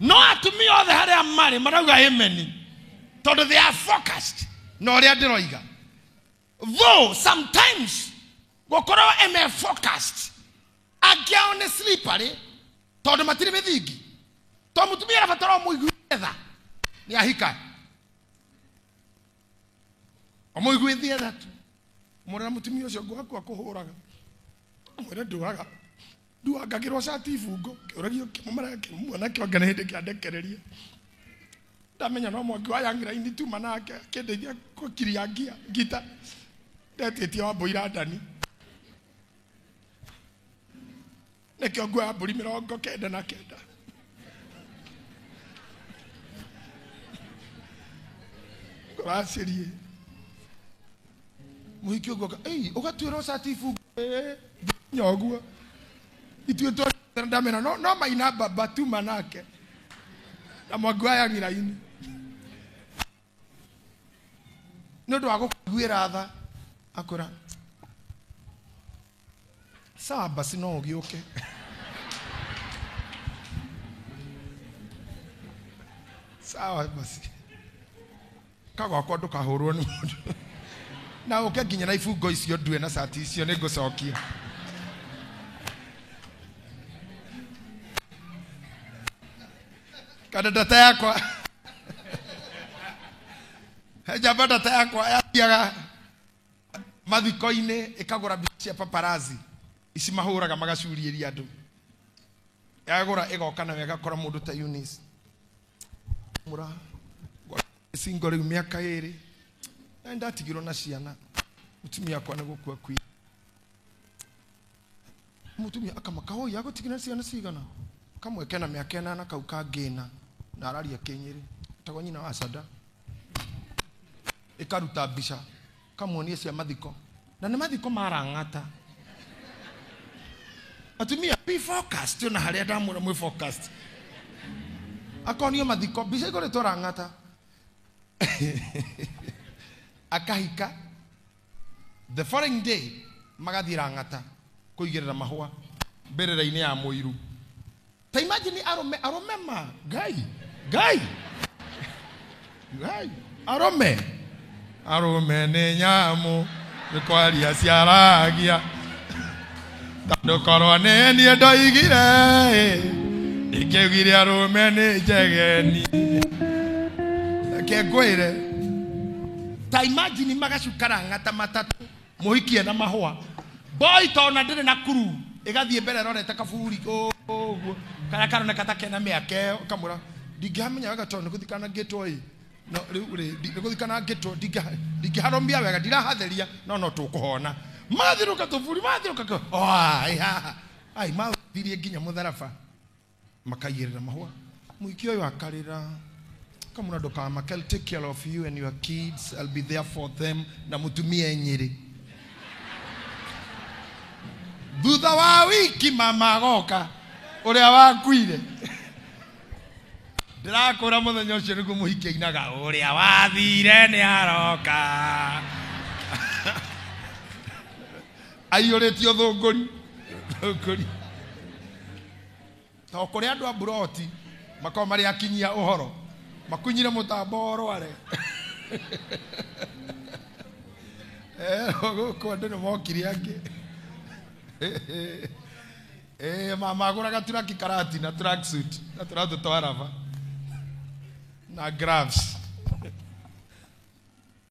No atumia othe harĩa marĩ marauga amen tondũ they are focused na ũrĩa ndĩroiga. Though sometimes gũkorwo eme focused angĩ ao nĩ slippery tondũ matirĩ mĩthingi. To mũtumia arabatara ũmũiguithie tha nĩ ahika, ũmũiguithie tha tu, mũrera mũtumia ũcio ngwaku akũhũraga, mwĩre ndũraga nduangagĩrwo cati ibungo kĩũragio kĩmũmara mwanake wanga nĩ hĩndĩ kĩandekereria ndamenya no mwangi wa Young Line tuma nake akĩndeithia gũkiria ngia ngita ndetĩtie wa mbũira ndani nĩkĩo nguoya mbũri 99. Ngũracĩrie mũhiki ũguo ei ũgatuĩrwo cati ibungo nginya ũguo ithuĩ twa ndamera no no maina baba tuma nake na mwangi wa Young Line nĩ ũndũ wa gũkũiguĩra tha akwĩra sawa basi no ũgĩũke. Sawa basi kagwakwa ndũkahũrwo nĩ mũndũ na ũke nginya na ibungo icio ndue na cati icio nĩ ngũcokia. Kana ndata yakwa he njamba ndata yakwa yathiaga mathiko-inĩ ĩkagũra mbica cia paparazzi ici mahũraga magacuriĩria andũ, yagũra ĩgoka nayo ĩgakora mũndũ ta Eunice mũra single rĩu mĩaka ĩrĩ na ndatigirwo na ciana mũtumia akwa nĩ gũkua kui mũtumia akamaka oi agũtigire ciana cigana kamwe kena mĩaka 8 kau kangĩna na araria kĩnyĩrĩ tagwo nyina wa Sada ĩkaruta mbica kamuonie cia mathiko na nĩ mathiko marang'ata. Atumia be focused ona harĩa ndamwĩra mwĩ focused akonio mathiko mbica igũrĩtwo rang'ata akahika the following day magathiĩ rang'ata kũigĩrĩra mahũa mbĩrĩra-inĩ ya mũiru. Ta imagine arũme arũme ma ngai ngai ngai arũme arũme nĩ nyamũ nĩ kwaria ciaragia tondũ korwo nĩ niĩ ndoigire ingĩugire arũme nĩ njegeni. Reke ngwĩre ta imagine magacuka rang'ata matatũ mũhikie na mahũa boy tona ndĩrĩ na kuru ĩgathiĩ mbere ĩrorete kaburi ũguo karĩa karoneka ta kena mĩaka ĩyo kamwĩra ndingĩhamenya wega tondũ nĩ gũthikana ngĩtwo ĩ no rĩu rĩ nĩ gũthikana ngĩtwo ndingĩharũmia wega ndirahatheria no no tũkũhona mathirũka tũburi mathirũka ĩ haha ai mathirie nginya mũtharaba makaigĩrĩra mahũa mũhiki ũyũ akarĩra kamwĩra ndũkamake I'll take care of you and your kids I'll be there for them na mũtumia Nyĩrĩ. Thutha wa wiki mama agoka ũrĩa wakuire ndĩrakũra mũthenya ũcio nĩguo mũhiki ainaga ũrĩa wathire nĩ aroka aiyũrĩtio thũngũri thũngũri to kũrĩ andũ a mburoti makoragwo marĩ akinyia ũhoro makunyire mũtambo ũrware gũkũ andũ nĩ mokire angĩ mama agũraga turaki karati na tracksuit na tũratũ twa raba na gloves.